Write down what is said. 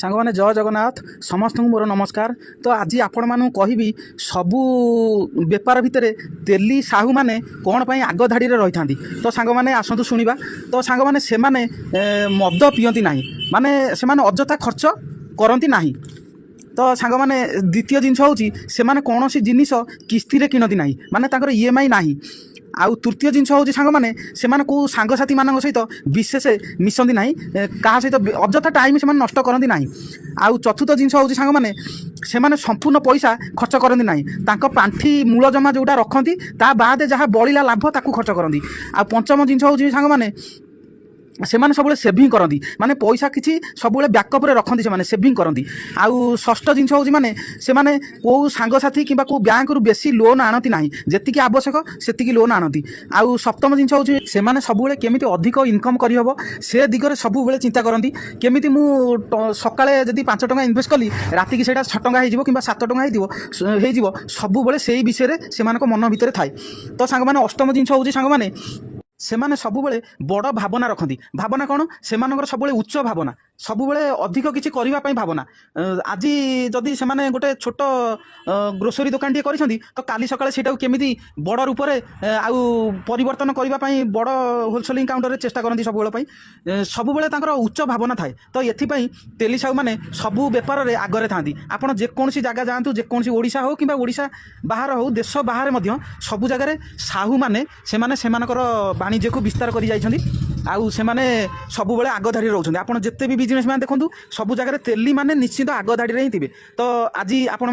ସାଙ୍ଗମାନେ, ଜୟ ଜଗନ୍ନାଥ। ସମସ୍ତଙ୍କୁ ମୋର ନମସ୍କାର। ତ ଆଜି ଆପଣମାନଙ୍କୁ କହିବି, ସବୁ ବେପାର ଭିତରେ ତେଲି ସାହୁମାନେ କ'ଣ ପାଇଁ ଆଗ ଧାଡ଼ିରେ ରହିଥାନ୍ତି। ତ ସାଙ୍ଗମାନେ, ଆସନ୍ତୁ ଶୁଣିବା। ତ ସାଙ୍ଗମାନେ, ସେମାନେ ମଦ ପିଅନ୍ତି ନାହିଁ, ମାନେ ସେମାନେ ଅଯଥା ଖର୍ଚ୍ଚ କରନ୍ତି ନାହିଁ। ତ ସାଙ୍ଗମାନେ, ଦ୍ୱିତୀୟ ଜିନିଷ ହେଉଛି, ସେମାନେ କୌଣସି ଜିନିଷ କିସ୍ତିରେ କିଣନ୍ତି ନାହିଁ, ମାନେ ତାଙ୍କର ଇଏମ୍ଆଇ ନାହିଁ। ଆଉ ତୃତୀୟ ଜିନିଷ ହେଉଛି ସାଙ୍ଗମାନେ, ସେମାନେ କେଉଁ ସାଙ୍ଗସାଥିମାନଙ୍କ ସହିତ ବିଶେଷ ମିଶନ୍ତି ନାହିଁ, କାହା ସହିତ ଅଯଥା ଟାଇମ୍ ସେମାନେ ନଷ୍ଟ କରନ୍ତି ନାହିଁ। ଆଉ ଚତୁର୍ଥ ଜିନିଷ ହେଉଛି ସାଙ୍ଗମାନେ, ସେମାନେ ସମ୍ପୂର୍ଣ୍ଣ ପଇସା ଖର୍ଚ୍ଚ କରନ୍ତି ନାହିଁ। ତାଙ୍କ ପାଣ୍ଠି ମୂଳ ଜମା ଯେଉଁଟା ରଖନ୍ତି, ତା ବାଦେ ଯାହା ବଳିଲା ଲାଭ, ତାକୁ ଖର୍ଚ୍ଚ କରନ୍ତି। ଆଉ ପଞ୍ଚମ ଜିନିଷ ହେଉଛି ସାଙ୍ଗମାନେ, ସେମାନେ ସବୁବେଳେ ସେଭିଂ କରନ୍ତି, ମାନେ ପଇସା କିଛି ସବୁବେଳେ ବ୍ୟାକଅପ୍ରେ ରଖନ୍ତି, ସେମାନେ ସେଭିଂ କରନ୍ତି। ଆଉ ଷଷ୍ଠ ଜିନିଷ ହେଉଛି ମାନେ ସେମାନେ କେଉଁ ସାଙ୍ଗସାଥି କିମ୍ବା କେଉଁ ବ୍ୟାଙ୍କରୁ ବେଶୀ ଲୋନ୍ ଆଣନ୍ତି ନାହିଁ, ଯେତିକି ଆବଶ୍ୟକ ସେତିକି ଲୋନ୍ ଆଣନ୍ତି। ଆଉ ସପ୍ତମ ଜିନିଷ ହେଉଛି, ସେମାନେ ସବୁବେଳେ କେମିତି ଅଧିକ ଇନକମ୍ କରିହେବ ସେ ଦିଗରେ ସବୁବେଳେ ଚିନ୍ତା କରନ୍ତି। କେମିତି ମୁଁ ସକାଳେ ଯଦି 5 ଟଙ୍କା ଇନଭେଷ୍ଟ କଲି, ରାତିକି ସେଇଟା 6 ଟଙ୍କା ହେଇଯିବ କିମ୍ବା 7 ଟଙ୍କା ହେଇଯିବ, ସବୁବେଳେ ସେଇ ବିଷୟରେ ସେମାନଙ୍କ ମନ ଭିତରେ ଥାଏ। ତ ସାଙ୍ଗମାନେ, ଅଷ୍ଟମ ଜିନିଷ ହେଉଛି ସାଙ୍ଗମାନେ, ସେମାନେ ସବୁବେଳେ ବଡ଼ ଭାବନା ରଖନ୍ତି। ଭାବନା କ'ଣ? ସେମାନଙ୍କର ସବୁବେଳେ ଉଚ୍ଚ ଭାବନା, ସବୁବେଳେ ଅଧିକ କିଛି କରିବା ପାଇଁ ଭାବନା। ଆଜି ଯଦି ସେମାନେ ଗୋଟେ ଛୋଟ ଗ୍ରୋସରୀ ଦୋକାନଟିଏ କରିଛନ୍ତି, ତ କାଲି ସକାଳେ ସେଇଟାକୁ କେମିତି ବଡ଼ ରୂପରେ ଆଉ ପରିବର୍ତ୍ତନ କରିବା ପାଇଁ ବଡ଼ ହୋଲସେଲିଂ କାଉଣ୍ଟରରେ ଚେଷ୍ଟା କରନ୍ତି ସବୁବେଳେ ପାଇଁ। ସବୁବେଳେ ତାଙ୍କର ଉଚ୍ଚ ଭାବନା ଥାଏ। ତ ଏଥିପାଇଁ ତେଲି ସାହୁମାନେ ସବୁ ବେପାରରେ ଆଗରେ ଥାନ୍ତି। ଆପଣ ଯେକୌଣସି ଜାଗା ଯାଆନ୍ତୁ, ଯେକୌଣସି ଓଡ଼ିଶା ହେଉ କିମ୍ବା ଓଡ଼ିଶା ବାହାର ହେଉ, ଦେଶ ବାହାରେ ମଧ୍ୟ, ସବୁ ଜାଗାରେ ସାହୁମାନେ ସେମାନେ ସେମାନଙ୍କର ବାଣିଜ୍ୟକୁ ବିସ୍ତାର କରି ଯାଇଛନ୍ତି ଆଉ ସେମାନେ ସବୁବେଳେ ଆଗ ଧାଡ଼ିରେ ରହୁଛନ୍ତି। ଆପଣ ଯେତେ ବି ବିଜନେସ୍ ମ୍ୟାନ୍ ଦେଖନ୍ତୁ, ସବୁ ଜାଗାରେ ତେଲି ମାନେ ନିଶ୍ଚିତ ଆଗ ଧାଡ଼ିରେ ହିଁ ଥିବେ। ତ ଆଜି ଆପଣ